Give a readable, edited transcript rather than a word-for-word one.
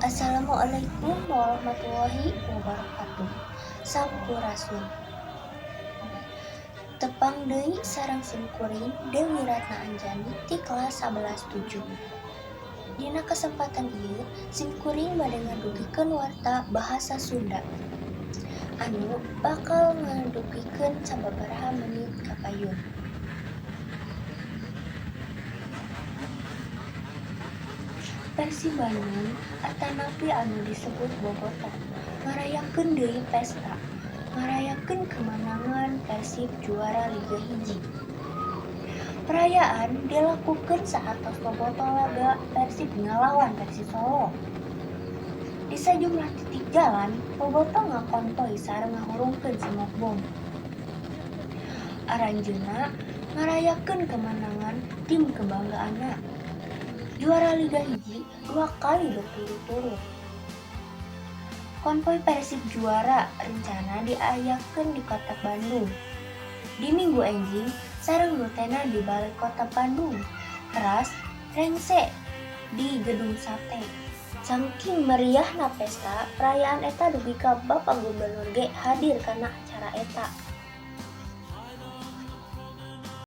Assalamualaikum warahmatullahi wabarakatuh. Sampurasun. Tepang deui sareng simkuring, Dewi Ratna Anjani ti kelas 11 7. Dina kesempatan ieu simkuring bade ngadugikeun warta bahasa Sunda anu bakal ngadugikeun sababaraha menit kapayun. Persib Bandung atanapi anu disebut Bobotoh ngarayakeun deui pesta ngarayakeun kemenangan Persib juara Liga 1. Perayaan dilakukeun saatos bobotoh laga Persib ngalawan Persis Solo. Di sajumlah titik jalan, bobotoh ngakonvoy sareng ngahurungkeun smoke bomb. Aranjeunna ngarayakeun kemenangan tim kebanggaanna, juara Liga 1 dua kali berturut-turut. Konvoi Persib juara rencana diayakeun di Kota Bandung di Minggu enjing sareng rutena di Balai Kota Bandung, teras rengse di Gedung Sate. Saking meriahna pesta perayaan eta dugi ka Bapak Gubernur ge hadir kana acara eta.